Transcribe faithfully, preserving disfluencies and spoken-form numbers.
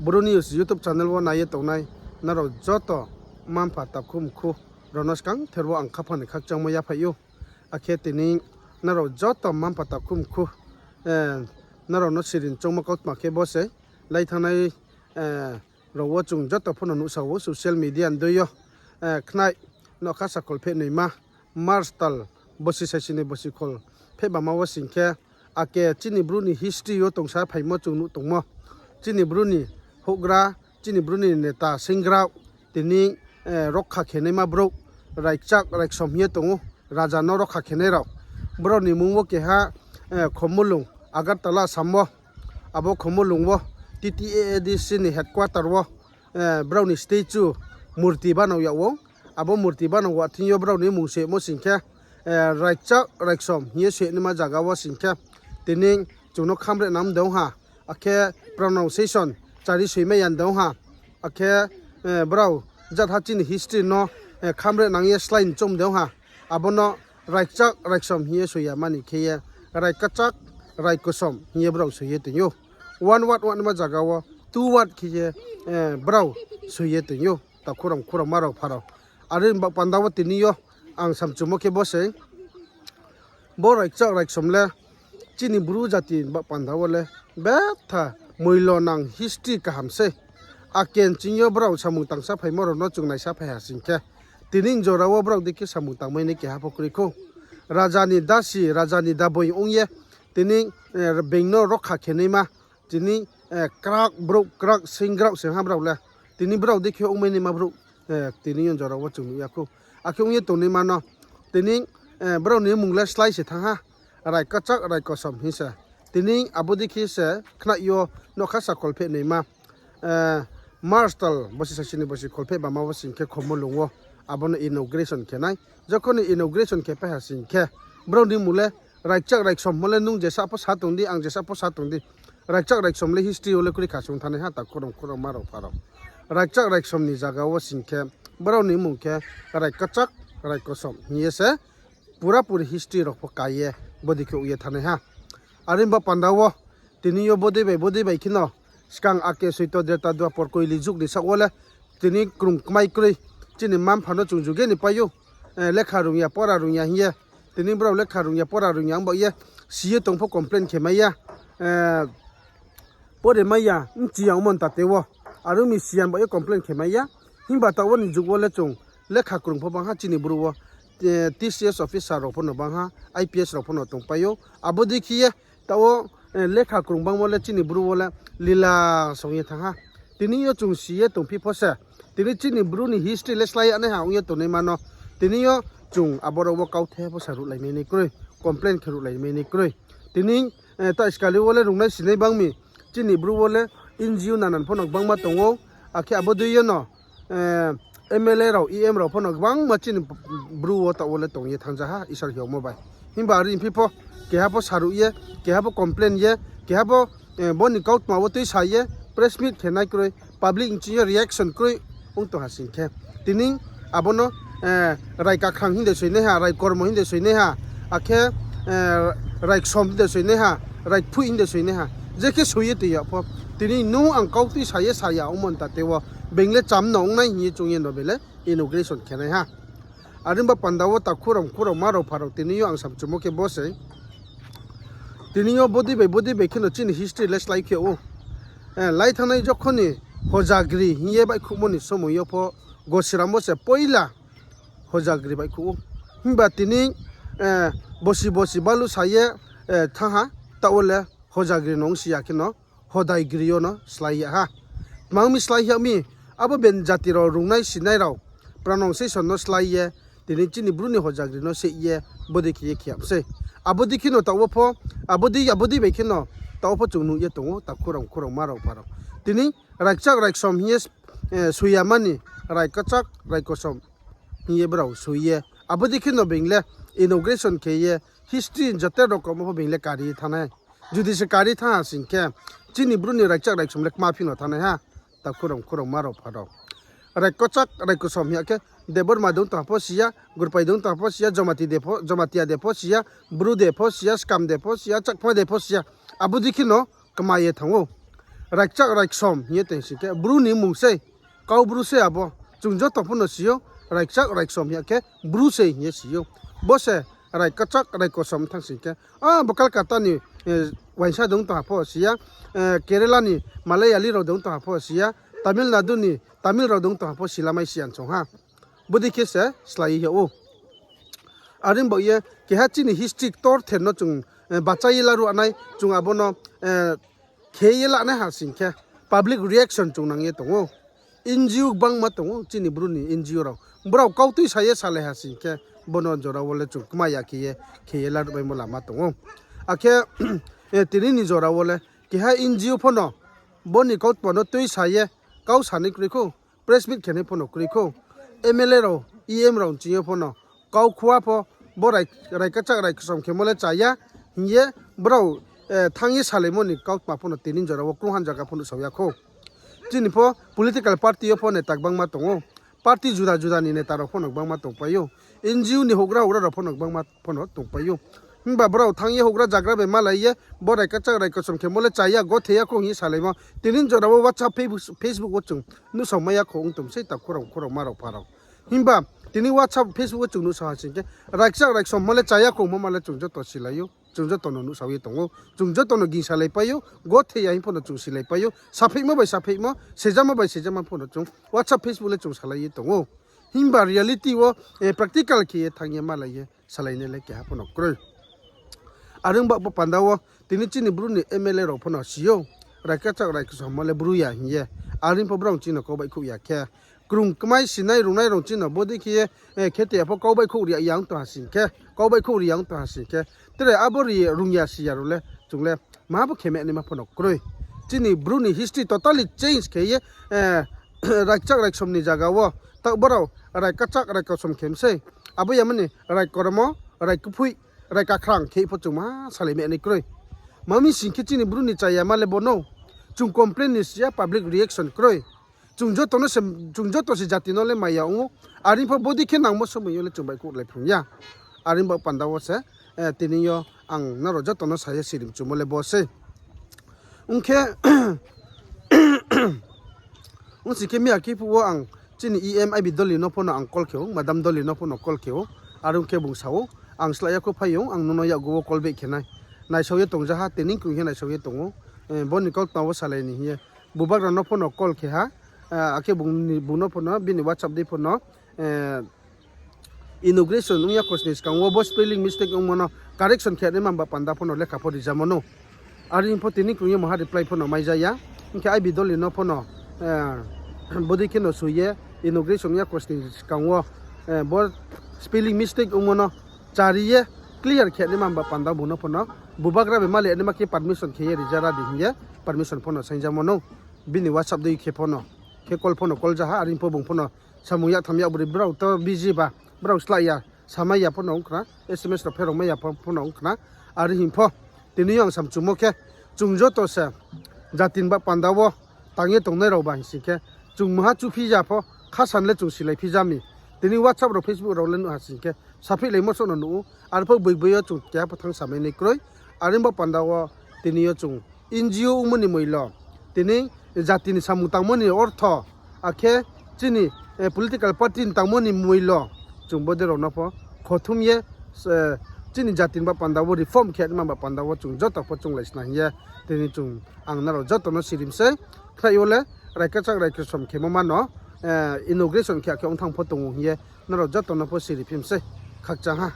Bru News YouTube channel wo nai ye tongnai nrao joto mma-mpha takhu mkhu rao no skangther wo ang khaphang ni khakchangmo yaphai ou. Akhe tini nrao joto mma-mpha takhu mkhu, nrao no siring choungmo kautma khe bo se, lai thanngnai rao wo chung joto pho no nuhsao ou social media ni dei yo, khnai nokha sakhol pheh noima, March tal bosi saisi ni bosi khol pheh bama wo sing khe, ake chini Bru ni history yo tongsa phaimo chung nuh tongmo. Chini Bru ni houhgra, chini Bru ni neta, senggra, tini rokha khenaima brouh, raikchak raiksom hing ye tong ou, raja no rokha khenai rao. Brao ni mmung wo keha Khomulung, Agartala, Assam wo, abo Khomulung wo, T T A A D C ni headquarter wo, brao ni statue, murti banao yag ou. Abo murti banao wa thing yo brao ni mmung soimo sing khe, raikchak raiksom hing ye soinaima zaga wo sing khe, tini chung no khamre nang de ong ha, akhe pronunciation chari soimai ya de ong ha, akhe brao jatha chini history no khamre nang ye slái ni choung de ong ha, abo no raikchak raiksom hing ye soi ya mani khe ye, raikchak raikosom hing ye brao soi ye tong ou. One word, one ma zaga wo two word khe ye brao soi ye tong ou, takhu rao mkhu rao ma rao pha rao. Are ni baoh panda wo tini yo ang samchumo khe bo se, bo raikchak raiksom le chini Bru jati ni baoh panda wo le betha moilo nang history kaham sei. Ake nching yo brao samung tangsa phaimo rao no chung naisa phai ha sing khe, tini jora wo brao dei khe samung tangmai nai keha pho kroi khou. Raja ni dasi, raja ni daboi ong ye, tini being no rokha khenaima, tini krak brouh, krak senggra se ha brao le. Tini brao dei khe ongmai naima brouh, tini yo jora wo chung nuh ya khou. Akhe ong ye tongnaima no, tini brao ni mmung le slái se thanng ha, raikchak raikosom hing se. Tini abo dei khe se khnai yo nokha sakhol pheh noima, March tal bosi saisi ni bosi khol pheh bama wo sing khe Khomulung wo abo no inauguration khe nai. Jokhon ni inauguration khe pai ha sing khe, brao ni mmung le raikchak raiksom mo le nung jesa pho sa tong di, ang jesa pho sa tong di, raikchak raiksom le history wo le kroi kha sung thanai ha, takhu rao mkhu rao ma rao pha rao. Raikchak raiksom ni zaga wo sing khe, brao ni mmung khe raikchak raikosom hing ye se pura puri history rao pho ka ye bodei khe ong ye thanai ha. Are ni baoh panda wo tini yo bodei bai bodei bai kheno, skang ake soito dreta duapor koili jug ni saoh wo le tini krung kmai kroi, chini mma-mpha no chung juge ni pai ou, lekha rung ya pora rung ya hing ye, tini brao lekha rung ya pora rung ya ong baoh ye, si ye tong pho complain khe mai ya, pore mai ya, bchi ya ongmo ntate wo, aro mi siyan baoh ye complain khe mai ya. Himba taoh wo ni jug wo le chung lekha krung pho bang ha chini Bru wo, T C S officer rao pho no bang ha, I P S rao pho no tongpai ou. Abo dei khe ye taoh wo lekha krung bangmo le chini Bru wo le lila song ye thanng ha. Tini yo chung si ye tongphi pho se, tini chini Bru ni history le slái ya nai ha ong ye tongnaima no, tini yo chung aboro wo kauthai pho sa ruhlaimai nai kroi, complain khe ruhlaimai nai kroi. Tini taoh skali wo le rungnai sinai bang mi, chini Bru wo le N G O nanan pho no gbangma tong ou, akhe abo dei yo no M L A rao, E M rao pho no gbangma chini Bru wo taoh wo le tong ye thanng ja ha Isor hiaomo bai. Himba are phi pho, keha pho sa ruh ye, keha pho complain ye, keha pho bo ni kautma wo tuisa ye press meet khe nai kroi, public nching yo reaction kroi ong tong ha sing khe, tini abo no rai kakhrang hing de soinai ha, rai kormo hing de soinai ha, akhe rai ksom hing de soinai ha, rai kphuih hing de soinai ha, je khe soi ye tong ya pho, tini nung ang kau tuisa ye sa ya ongmo ntate wo, being le cham no ong nai hing ye chung ye no bele inauguration khe nai ha. Are ni baoh panda wo takhu rao mkhu rao ma rao pha rao, tini yo ang samchumo khe bo se, tini yo bodei bai bodei bai kheno chini history le slái khe ou. Lai thanngnai jokhon ni Hojagri hing ye baihkhouhmo ni somoing yo pho Gosiram wo se poila Hojagri baihkhouh ou. Himba tini bosi bosi balu sa ye thanng ha, taoh wo le Hojagri no ongsi ya kheno Hodaigri yo no slái ya ha. Tma ong mi slái ya mi, abo ben jati rao rungnai sinai rao pronunciation no slái ye, tini chini Bru ni Hojagri no seih ye, bodei khe ye khe ya mi sei. Abo dei kheno taoh wo pho, abo dei, abo dei bai kheno taoh wo pho chung nuh ye tong ou, takhu rao mkhu rao ma rao pha rao. Tini raikchak raiksom hing ye soi ya mani, rai kachak rai kosom hing ye brao soi ye, abo dei kheno being le inauguration khe ye, history ni joto rokom wo pho being le kari ye thanng nai. Judi se kari thanng ha sing khe, chini Bru ni raikchak raiksom le kma phi no thanng nai ha, takhu rao mkhu rao ma rao pha rao. Rai kachak rai kosom hing ya khe, Debbarma de ong tong ha pho si ya, Gurpai de ong tong ha pho si ya, Jamatia de pho si ya, Bru de pho si ya, Skam de pho si ya, Chakma de pho si ya, abo dei kheno kma ye thanng ou. Raikchak Raiksom hing ye tong sing khe Bru ni mmung sei. Kau Bru sei abo. Chung joto pho no si ou, Raikchak Raiksom hing ya khe Bru sei hing ye si ou. Bo se Raikchak Raikosom thanng sing khe, a, bo Calcutta ni, eh, uaingsa de ong tong ha pho si ya, eh, Kerala ni Malayali rao de ong tong ha pho si ya, Tamil Nadu ni Tamil rao de ong tong ha pho silamai si ya chung ha. Bodei khe se slái ye yag ou. Are baoh ye keha chini history ktorther no chung, eh, bachai ye laruh nai, chung abo no, eh, khe ye lanai ha sing khe public reaction chung nang ye tong ou. N G O gbangma tong ou, chini Bru ni N G O rao. Brao kau tuisa ye salai ha sing khe, bo no jora wo le chung kma ya khe ye, khe ye laruhmaimo lama tong ou. Akhe, eh, tini ni jora wo le keha N G O pho no, bo ni kautma no tuisa ye, kau sanai kroi khou, press meet khenai pho no kroi khou, M L A rao, E M rao nching yo pho no, kau khua pho, bo Rai-, Raikchak Raikosom khemo le cha ya, hing ye, brao, eh, thanng ye salaimo ni kautma pho no tini jora wo krungha zaga pho nuhsao ya khou. Chini pho political party yo pho neta gbangma tong ou. Party juda juda ni neta rao pho no gbangma tongpai ou. N G O ni houhgra houhgra rao pho no gbangma pho no tongpai ou. Himba brao thanng ye houhgra zagra bai malai ye, bo Raikchak Raikosom khemo le cha ya, gothe ya khou hing ye salaimo. Tini jora wo WhatsApp, Facebook, Facebook wo chung nuhsao mai ya khou ong tong sei ta khorang khorang ma rao pha rao. Himba tini WhatsApp, Facebook wo chung nuhsao ha sing khe, Raikchak Raikosom mo le cha ya khou mo ma le chung joto silai ou. Chung joto no nuhsao ye tong ou. Chung joto no gingsalaipai ou. Gothe ya hing pho no chung silaipai ou. Sapheihmo bai sapheihmo, sejamo bai sejamo pho no chung WhatsApp, Facebook le chung salai ye tong ou. Himba reality wo, eh, practical khe ye thanng ye malai ye salainai le keha pho no kroi. Are ong baoh bo panda wo tini chini Bru ni M L A rao pho no si ou, Raikchak Raikosom mo le Bru ya hing ye. Are pho brao chini no kau baihkhouh ya khe, krung kmai sinai rungnai rao chini no bodei khe ye, eh, khe te ya pho kau baihkhouh ri ya ong tong ha sing khe, kau baihkhouh ri ya ong tong ha sing khe, tre abo ri rung ya si ya rao le chung le ma bo khe mehnaima pho no kroi. Chini Bru ni history totally change khe ye, eh, Raikchak Raikosom ni zaga wo, taoh brao Raikchak Raikosom khe mi sei. Abo ya mani Raikormo, Raikuphui, Raikakhrang khe pho chung ma salai mehnaima kroi. Ma mi sing khe chini Bru ni chayama le bo no. Chung complain ni si ya, public reaction kroi. Chung joto no se, chung joto se jati no le maya ong ou. Are pho bodei khe nangmo somoi yo le chung baihkhouh lai phrung ya. Are baoh panda wo se, eh, tini yo ang nrao joto no sa ye sirimchumo le bo sei. Ong khe, ong sing khe miya khe phuh wo ang chini E M I B Doli no pho no ang call khe ou, Madam Doli no pho no call khe ou. Are ong khe bung sa ou, ang slái ya khou phai ou, ang nono yakgu wo call back khe nai. Naisao ye tongja ha, tini krung ye naisao ye tong ou. Eh, bo ni kautma wo salai ni hing ye. Bubagra no pho no call khe ha, eh, akhe bung ni, bung no pho no, bini WhatsApp dei pho no, eh, inauguration ong ya khosni skang wo bo spelling mistake ongmo no correction khe naima ba panda pho no lekha pho rijamo no. Are pho tini krung ye maha reply pho no mai ja ya. Ong khe I B Doli no pho no, eh, bodei khe no soi ye inauguration ong ya khosni skang wo, eh, bo spelling mistake ongmo no chari ye clear khe naima ba panda bung no pho no Bubagra bai mali naima khe permission khe ye rija ra di hing ye permission pho no saingjamo no. Bini WhatsApp dei khe pho no, khe call pho no call ja ha, are pho bung pho no samung yatham yabroi brao to busy ba, brao slái ya, samai ya pho no ong khna, S M S rao pherao mai ya pho, pho no ong khna. Are hing pho, tini yo ang samchumo khe, chung joto se jati ni ba panda wo tang ye tongnai rao ba hing sing khe, chung maha chuphi ya pho, khasan le chung silai phi ja mi. Tini WhatsApp rao, Facebook rao le nuh ha sing khe, saphihlaimo souh no nuh ou, are pho boi boi yo chung keha pho thanng samai nai kroi. Are ba panda wo tini yo chung N G O ongmo ni moilo, tini jati ni samung tangmo ni ortho, akhe chini, eh, political party ni tangmo ni moilo, chung bodei rao no pho khothum ye, eh, chini jati ni ba panda wo reform khe naima ba panda wo chung joto pho chounglai sna hing ye, tini chung ang nrao joto no sirim sei, khlai yo le Raikchak Raikosom khemo ma no, eh, inauguration khe akhe ongthang pho tong ou hing ye, nrao joto no pho siri phim sei, khakchang ha.